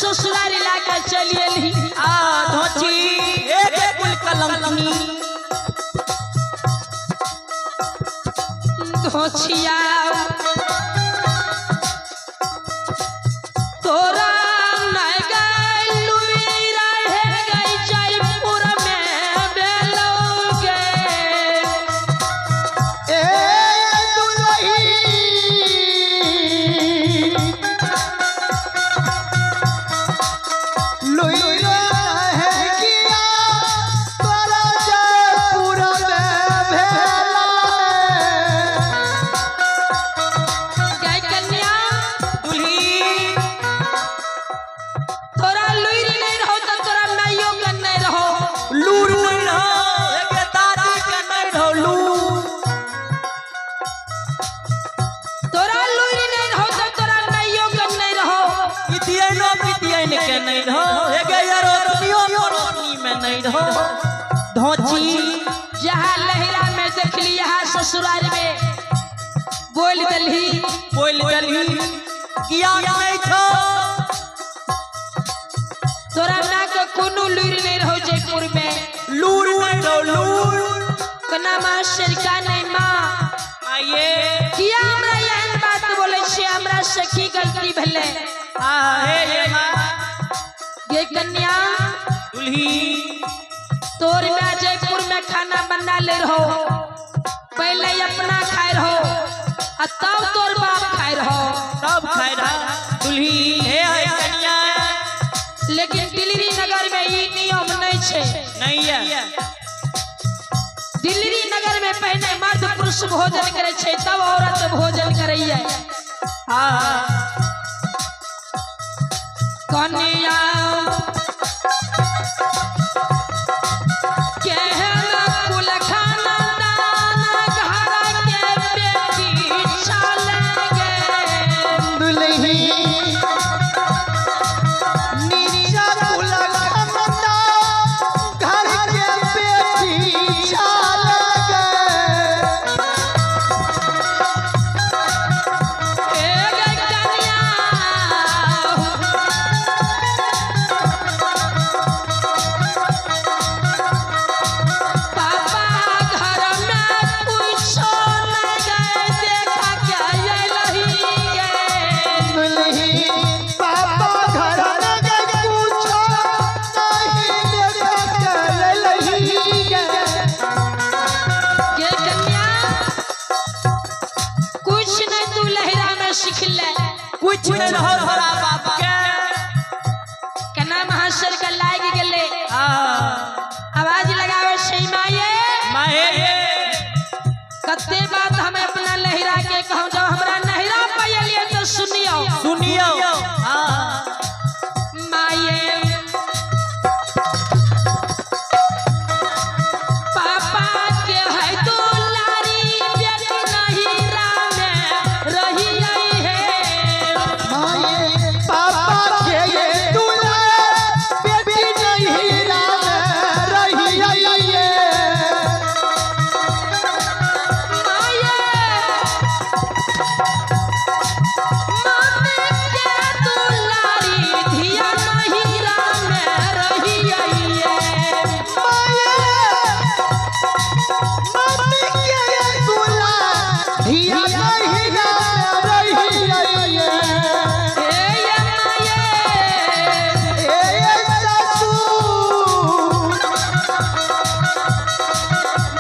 ससुरारी लाके चली एलही। आ धोची एक कुल कलंकनी। धोछिया तोरा नहीं गई लुई रहे गई जयपुर में बेलोगे। ए दुलही लुई है किया तोरा जयपुर में भेला। गई कन्या दुल्ही तोरा लुईरी नहीं रहो तो तोरा माइयो के नहीं रहो। लूर नहीं रहो, एक दादी के नहीं रहो लूर। तोरा लुईरी नहीं रहो तो तोरा माइयो के नहीं रहो। पितियनो पितियन के नहीं रहो, एक यारोतनियो परोतनी में नहीं रहो। धोची जहाँ लहरा में देखली यहाँ ससुराल में बोल दलही। बोल दलही किया नहीं छो। तोरा माँ के कोनो लुईरी नहीं रहो जयपुर में। लूर नहीं रहो लूर। कना माँ सरका नहीं माँ आइए किया हमरा एहन बात बोले छे, हमरा से की गलती भेलै? आ हे हे माँ गे कन्या दुल्ही तोर माँ जयपुर में खाना बना ले रहो, पहले अपना खाए रहो आ तब तोर बाप खाए रहो। सब खाए रहा दुल्ही। हे हे कन्या लेकिन दिल्ली नगर में ई नियम नहीं छे। नहीं है। दिल्ली नगर में पहले मर्द पुरुष भोजन करे छे तब औरत भोजन करैया। हाँ कन्या केहन कुल खानदान घर के बेटी चले गे। दुलही नीचा कुल खानदान घर के बेटी चाल गे। ए गे कन्या पापा घर में कुछो नहीं गए देखा के अयलही गे। दुलही पापा घर में गए कुछो नहीं देखा के ललही गे। गे कन्या कुछ नहीं तू लहरा में सीख ले। कुछ नहीं रहो तोरा बाप के। कना महाशर के लाग गेले। हाँ आवाज लगावे छै माये। माहे कते बात हम अपना लहरा के कहूं, जब हमरा नहरा पयलिए तो सुनियो। सुनियो। हाँ माये पापा के है दुलारी बेटी नहीं रामे रही आई है। माये पापा के ये दुलार बेटी नहीं राम रही आइए। माये मम्मी के दुलारी धिया नहीं रामे रही आई है। माये मम्मी के ये दुलार धिया नहीं राम रही आइए। हे ये माये ए सासू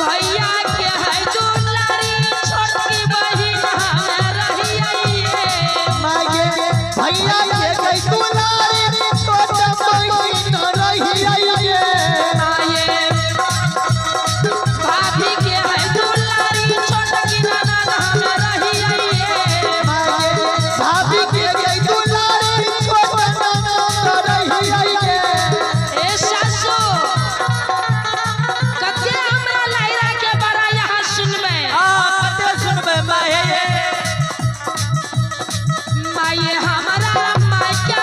भैया के है दुलारी छोटकी बहिन हमें रही आई है। माये भैया के गई दुलारी छोट बहिन रही आइए। माये भाभी के है दुलारी छोटकी ननद हमें रही आई है। माये भाभी के गई दुलारी छोट ननद रही आइए। ए सासू कते हमरा लहरा के बड़ा यहाँ सुनबै। हाँ कते सुनबै माहे। माये हमरा माय के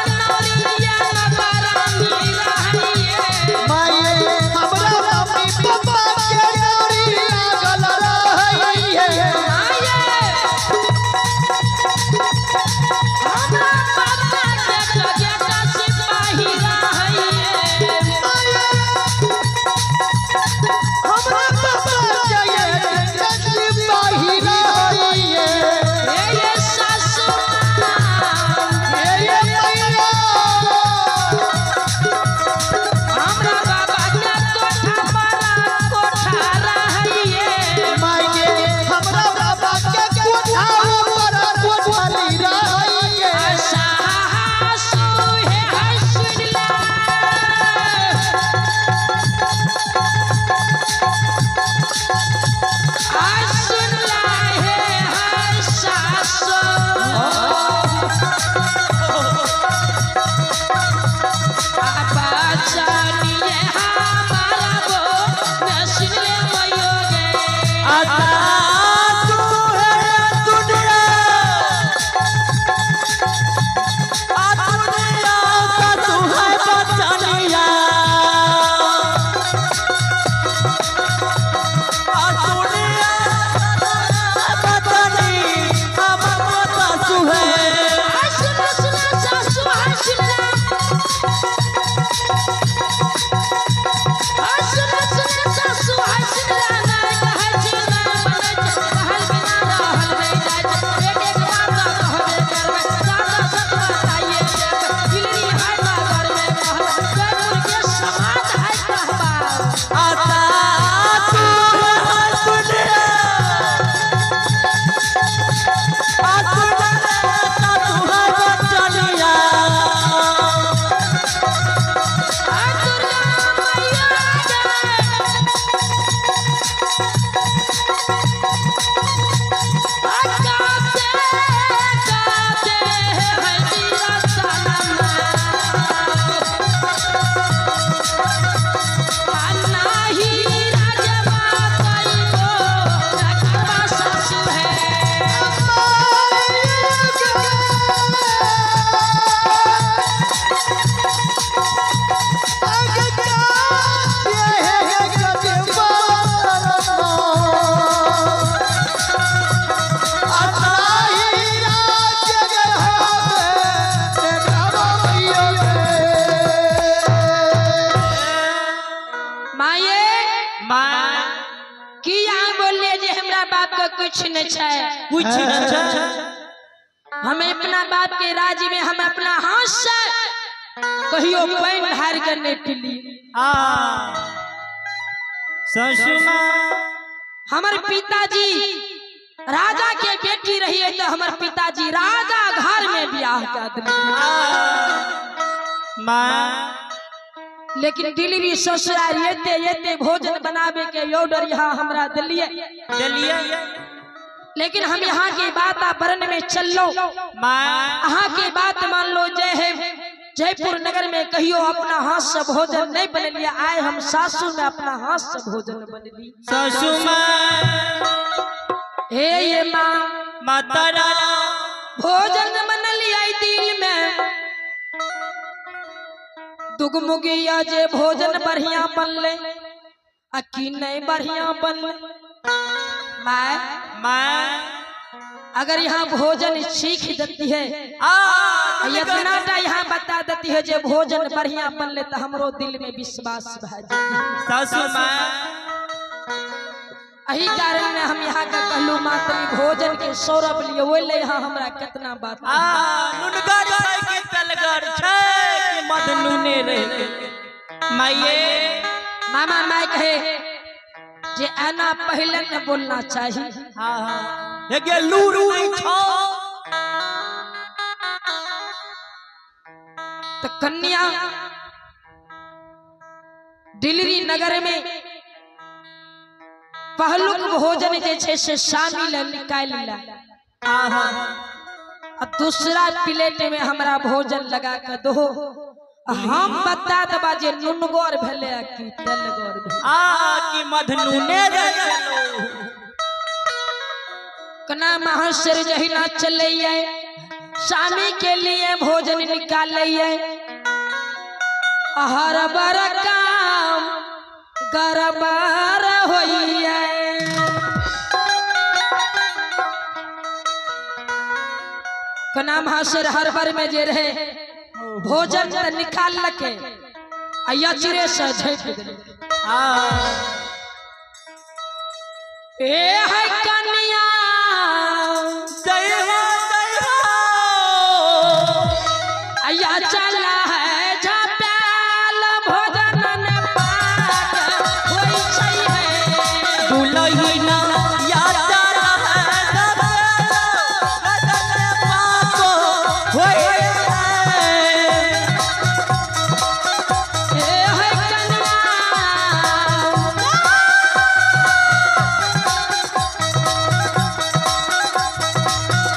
कुछ नहीं छै। कुछ नहीं छै। हम अपना बाप के राज्य में हम अपना हाथ से कहियो पानि ढार के नहीं पीली। आ ससुमा हमर पिताजी राजा के बेटी रही है तो हमर पिताजी राजा घर में ब्याह कर दिले। माँ लेकिन डिलीवरी ससुराल एते एते भोजन बनावे के ऑर्डर यहाँ हमरा दिलिए दिलिए। लेकिन हम यहाँ के वातावरण में चललो, माँ यहाँ के बात मान लो। जय है जयपुर नगर में कहियो अपना हाथ से भोजन नहीं बनेलिए, आए हम सासू में अपना हाथ से भोजन बनेली। ससुमा हे ये माँ माता रानी भोजन बनलिए दिल में दुगमुगिया जे भोजन बढ़िया बनले आ की नहीं बढ़िया बनले। माँ माँ अगर यहाँ भोजन सीख देती है इतना टा यहाँ बता देती है जे भोजन बढ़िया बनले तो हमरो दिल में विश्वास भा जाती है। सासू माँ यही कारण में हम यहाँ का कहलू मातरी भोजन के सौरभ लिए वो ले यहाँ हमरा कितना बात नुनगर छै कि तेलगर छै कि मध नुने रहे। माइये मामा माय कहे जे एना पहले न बोलना चाहिए। हाँ हाँ एगे लूरू छौ। तो कन्या डिलरी नगर में पहलुक भोजन जे छै से शामिल निकालि ला आ दूसरा प्लेट में हमरा भोजन लगा के दो, हम बता देबा जे नुनगर भेले आ कि तेलगर भेले आ कि मधनुने रहे। कना महाशर जहिना चलैये स्वामी के लिए भोजन निकालैये, हर बर काम गरबर होइए। कना महाशर हर बर में जे रहे भोजन त निकाल लके आ यचरे से झपि देलकै। ए है कन्या जय हो जय हो अया चला है झपाल भोजन न पाक होई छै है दुलहिना या चला है झपाल भोजन पाक होई है। ए है कन्या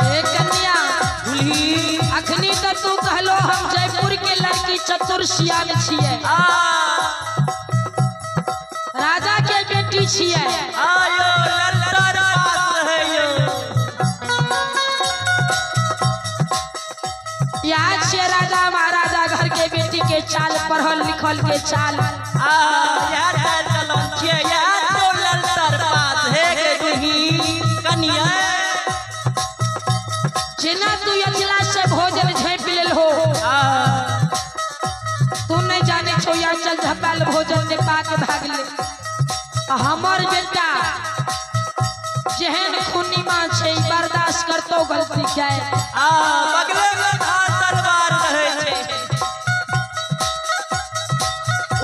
ए कन्या दुलही अखनी त तू कहलो हम जयपुर के लड़की चतुर सियान छियै, राजा के बेटी छियै। आयो ललतर पास है यो याद छियै राजा महाराजा घर के बेटी के चाल पढ़ल लिखल के चाल। आ यार चलन छियै यार तो ललतर पास है के दुलही कन्या जेना तू अचला से भोजन झाँपि लेल हो, तू नहीं जाने छो या चल झपाल भोजन ने पाक भागले। हमर बेटा जेहन खुनीमा छै बर्दाश्त करतो गलती के आ बगले में धार तलवार रहे छै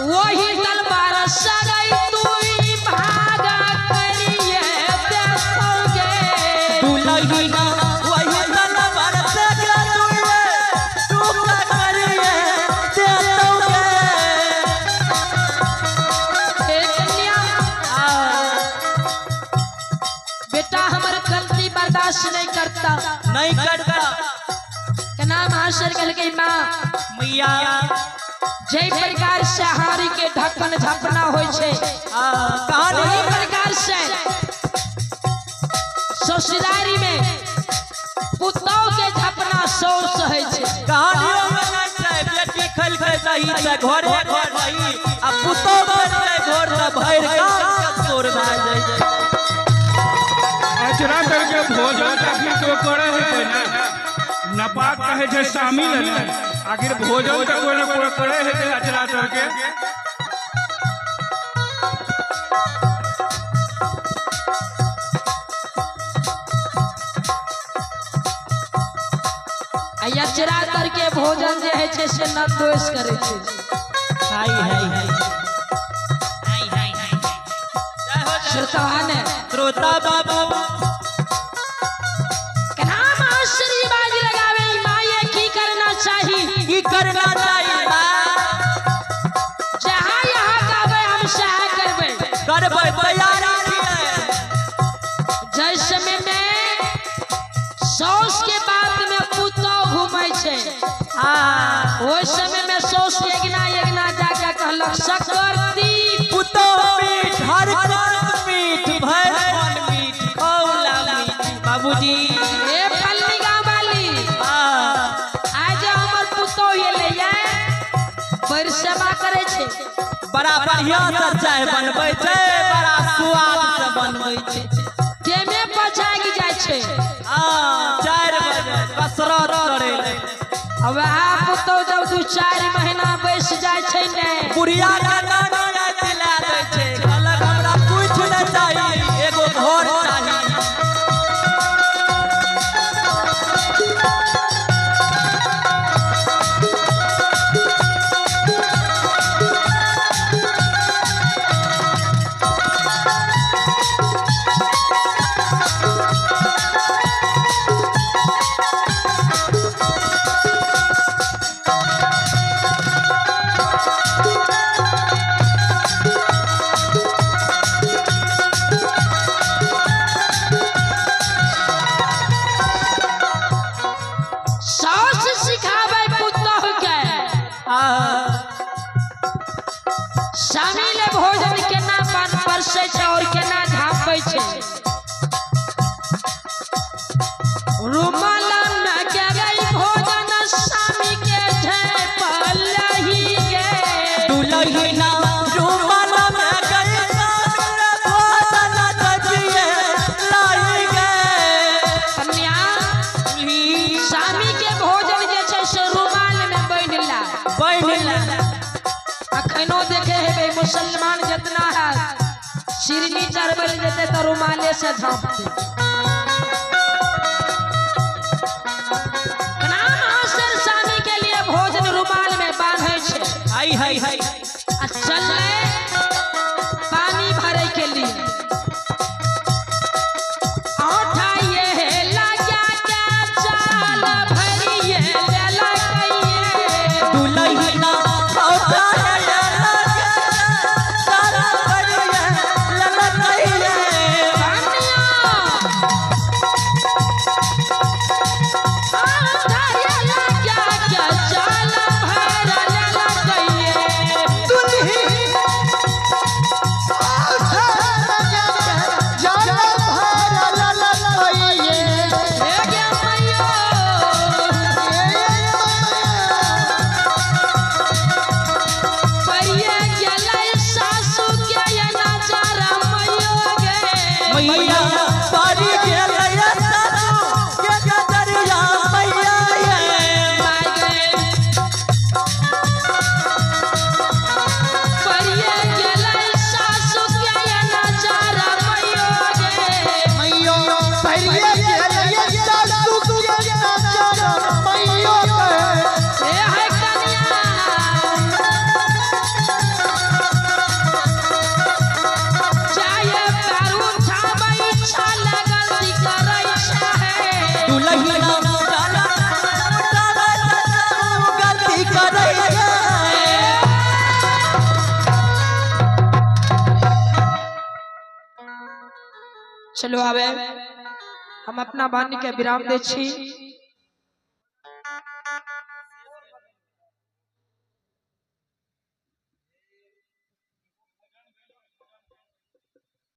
वही तलवार सगई तू भाग करिए देखोगे दुलहिना वही तलवार सगई तू करिए देखोगे। हे कन्या बेटा हमर गलती बर्दाश्त नहीं करता नहीं करता। के नाम हासिल कहलकै माँ मैया जय प्रकार से हारी के ढक्कन झपना होय छै वही प्रकार से ससुरारी में पुतौ के झपना सौस होय छै। कहानियों में नहीं छै बेटी खल के दही त घरे घर रही आ पुतौ के घर त भरि गाम के चोर भए जाइ छै। अचरा करके भोजन आखिर तो करे है ना नपाक कहे छै शामिल है आखिर भोजन तो कोई ना कोई करे है अचरा करके। अचरा तर के भोजन जे है छै से नंदोस करे छै। हाय हाय हाय। श्रोता ने श्रोता बाबू केना मास्टरी बाजी लगावे माये की करना चाही? की करना चाही? जहाँ यहाँ कहबै हम सएह करबै। करबै तैयारी छियै। जै समय में साउस के बात में पुतोह घूमै छै, ओहि समय में साउस एगना एगना जाके कहलक सकरती पुतोह मीठ हर कोन मीठ भर कोन मीठ खौला मीठ। बाबूजी ए फलनी गाँव वाली आज हमर पुतोह एलै ये बड़ सेवा करै छै, बड़ा बढ़िया से चाय बनबै छै, बड़ा स्वाद से बनबै छै। टेमे पचागि जाइ छै। 4 बजे कसरत करै ले। वएह पुतोह जब 2-4 महीना बैस जाइ छै ने बुढ़िया के नानी दिला दै छै, कहलक हमरा कुछ नहि चाही, एगो घर चाही। साउस सिखाबै पुतोह के शामिल भोजन केना पान परसै छै और केना झाँपै छै। रुमाल में के गई भोजन स्वामी के झेपलही गे। दुलहिना रुमाल में गई भोजन झेपिए लाई गे। कन्या स्वामी के भोजन जे छै से रुमाल में बान्हिला बान्हिला। अखनो देखे हेबै मुसलमान जितना है सिरनी चढ़बै लए जेतै तऽ रुमाले से झाँपतै। स्वामी के लिए भोजन रुमाल में बांधै छै। आई हाय हाय। आ चललै पानी भरे के लिए। औठाइए लगा के चाल भरिए ललकइए। दुलहिना औठाइए लगा चाल भरिए ललकइए। कन्या औठाइए लगा के चाल भर ललकइए। दुल्ही जल भर ललकइए। हे गे मैयो परिये गेलै सासु के नजर मैयो गे। मैया परी गेलै सासु के नजरिया मैया ये। माय गे परिये गेलै सासु के नजर मैयो गे। मैयो परिये गेलै सासु के नजर मैयो गे। हे है कन्या जाय पैर उठाबै छल गलती करै छै। दुलहिना चाल उठाबै गलती करै छै। चलो आवे हम अपना वाणी के विराम दे छी।